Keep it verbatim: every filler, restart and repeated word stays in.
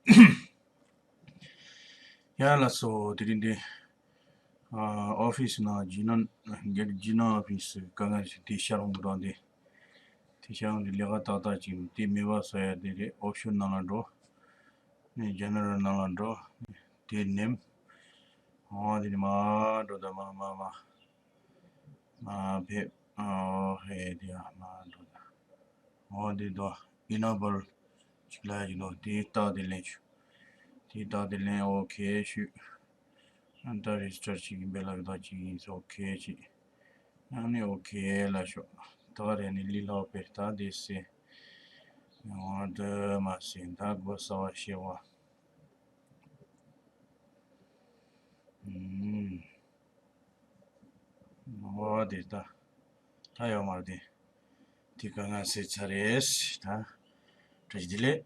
ཡ་ལགས་སོ། དེ་རིང་འདི་ཨ་ཨོ་ཕི་སི་ནང་ཇི་ནན་གེ་ཊི་ཇི་ནན་ཨོ་ཕི་སི་དཀའ་ངལ་ཞིག་དེ་ཤར་འོང་གི་རེད་འདི། དེ་ཤར་འོང་དེ་ལས་ཀ་ཏག་ཏག་ཅིག་དེ་མེད་པ་བཟོ་ཡ་དེ་རེད། ཨོབ་ཤན་ནང་ལ་འགྲོ། ནས་ཇེ་ནེ་རལ་ནང་ལ་འགྲོ། དེ་ནེམ། འོ་དེ་ནས་མར་འགྲོ་ད་མར་མར་མར། མར་ཕེབས། ཨོ་ཧེ་དེ་ཡ་མར་འགྲོ་ད། འོ་དེ་དོ་ཨི་ན་བལ་ཅིག་ལ་ཡ་ཅིག་འདུག་དེ་རྟགས་དེ་ལེན་ཞུ། དེ་རྟགས་དེ་ལེན། ཨོ་ཁེ་ཞུ། ཨ་ད་རེ་ཇི་སི་ཊར་ཅིག་ཡིན་པའི་ལག་བརྡ་ཅིག་ཡིན། ཨོ་ཁེ་ཅིག་ཨ་ནི་ཨོ་ཁེ་ལ་ཞོག་ད་རེ་ནི་ལི་ལོ་པེར་ད་དེ་སེ། འོ་དེ་མ་སེ་ད་སྒོ་ས་བ་ཤེ་བ། ཨུམ། འོ་དེ་ད། ད་ཡོད་མ་རེད་དེ། དེ་ག་ང་སེ་ཚར་རེད་ད། བཀྲ་ཤིས་བདེ་ལེགས།